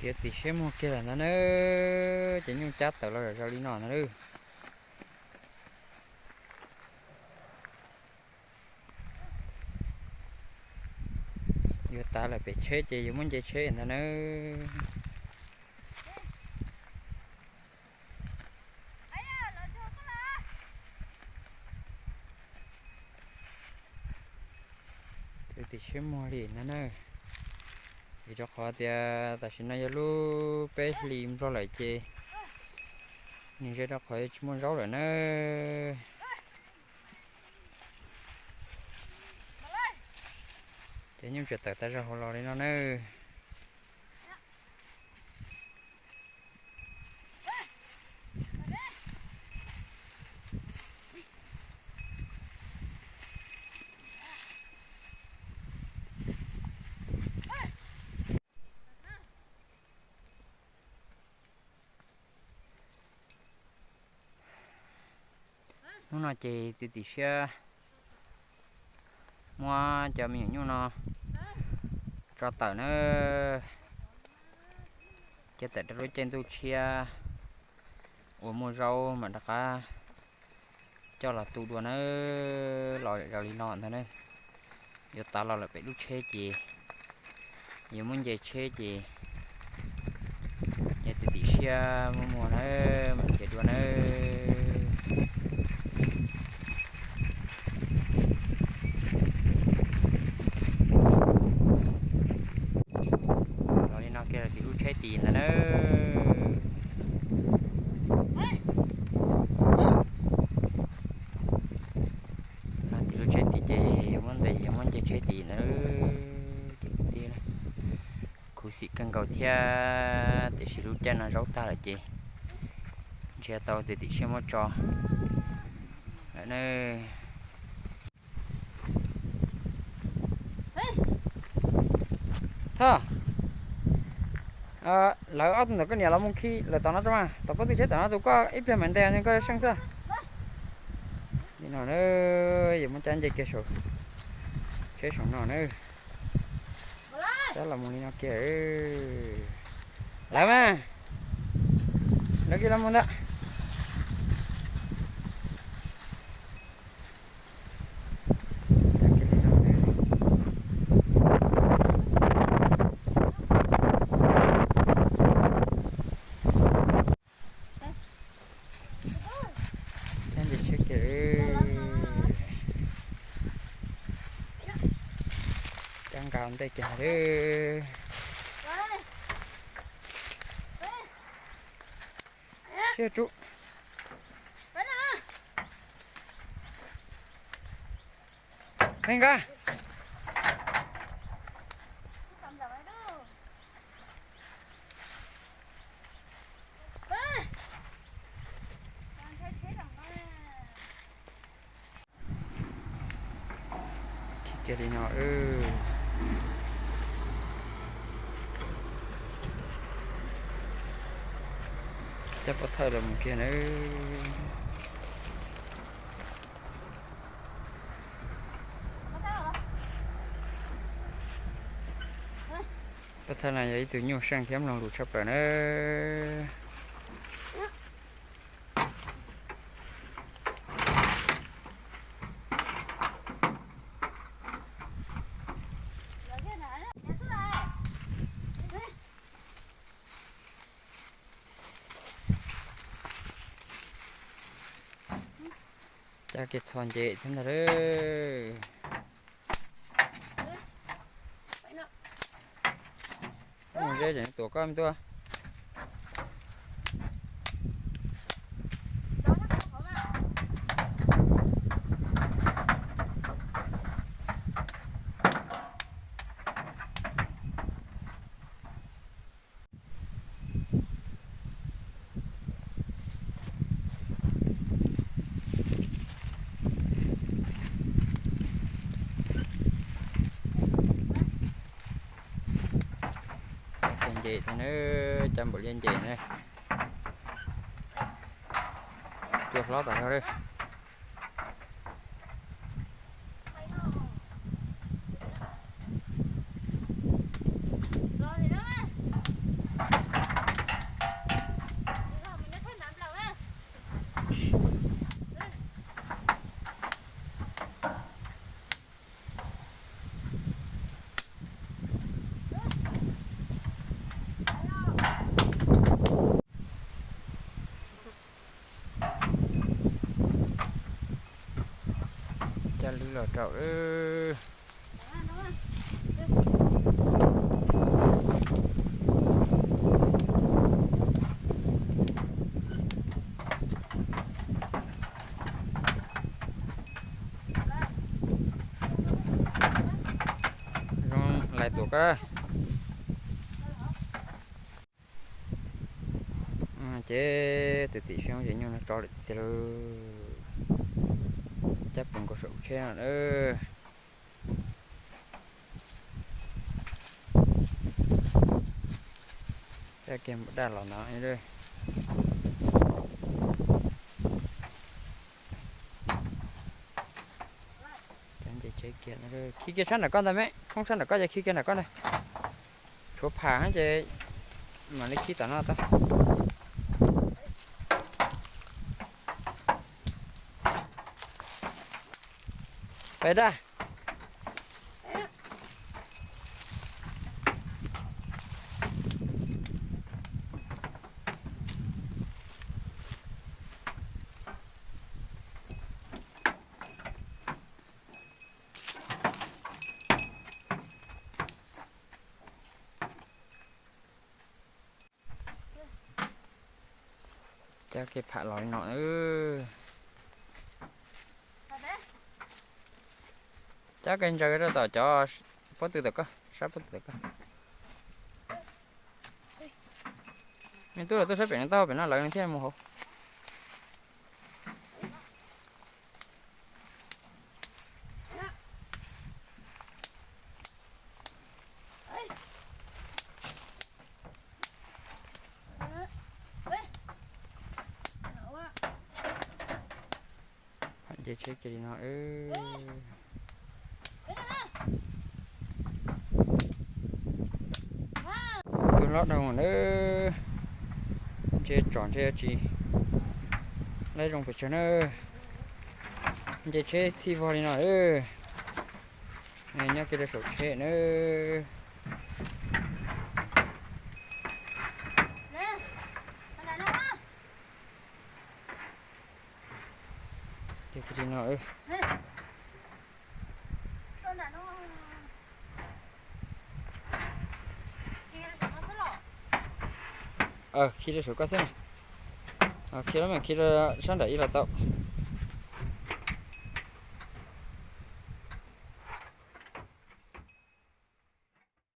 Tiav tim siab muag kiag lawm ntag na, ces nyuj cab tawm los zaum li no ntag na. Yuav tav lawm pem tsheb ces yuav muab nce tsheb ntag na. Tiav tim siab muag li ntag na, vim rau qhov tias tam sim no yog lub peb hlis nplog lawm ces nws ze rau qhov tsis muaj zaub lawm na. Ces nyuj tseem tawm tas zog hauv los li no na. Hnub no ces txiav txim siab muab cov me nyuam nyuj no tso tawm na, coj tawm rau lub caij ntuj tshiab uas muaj zaub mam rov qab coj los tu dua na. Los zaum li no ntag na, yuav tav los lawm pem lub tsheb ces yuav muab nce tsheb ces yog tiav tim siab muag muag na, mam nce dua na. Los li no kiag los tim lub tsheb tid ntag na. Los tim lub tsheb tid ces yuav muab ntes, yuav muab nce tsheb tid ntag. Ces kwv tij, khuv xim kawg nkaus thiab, tiam sis lub caij no zaub tag lawm ces nrhiav tau txiav txim siab muab tso lawm na. Thoj, lawv ob tug ntawm koj niam los mus khi lawm tom no tso mas, tom pob tw tsheb tom no tus koj ib pliag mam ntes nws koj seej xwb. Li no na, yuav muab cab nce kiag saum tsheb saum no na. Cab los mus li no kiag. Lawv mas, lawv kiag los mus ntag. Cab nce tsheb kiag, cab nqa ntej kiag lawm. Siab tsub. Venga. Khi kiag li no. Cab pob thawj los mus kiag na. Pob thawj no yog ib tug nyuj seej thiab mloog lus tshaj plaws na. Cab kiag txho nce thiab ntag lauj. Mus ze tseem tuam koj me tub. Cab nce thiab na, cab npaum li nce na. Cua hlob tas zog lawm. Cab lwb los rau lawm. Zoo lais tuam koj. Ces tus tim seb ces nyuj no tso lawm tiag tiag lauj. Cab pus nkaus saum tsheb no na. Cab kiag npam daj los ntawd. Cab nce tsheb kiag, khi kiag sab nram koj ntag me, khoob sab nram koj ces khi kiag nram koj ntag. Tshuav pham ces mam li khi tom no tau. Pais daj. Cab kiag pham los li no. Cab kiag ntsaws rau tom cov pob tw tom koj, sab pob tw tom koj. Me tub los tuaj saib pem no, tau pem no lawv thiaj mus hauv. Nce tsheb kiag li no. Twb hlob dhau na. Ntshe tsom ntshe tsis laib zoo pes tsawg na. Nce tsheb txhij vog li no. Nyob kiag rau saum tsheb na. Li no. Khi rau saum koj xwb na. Khi los mas khi rau sab nram ib los tau.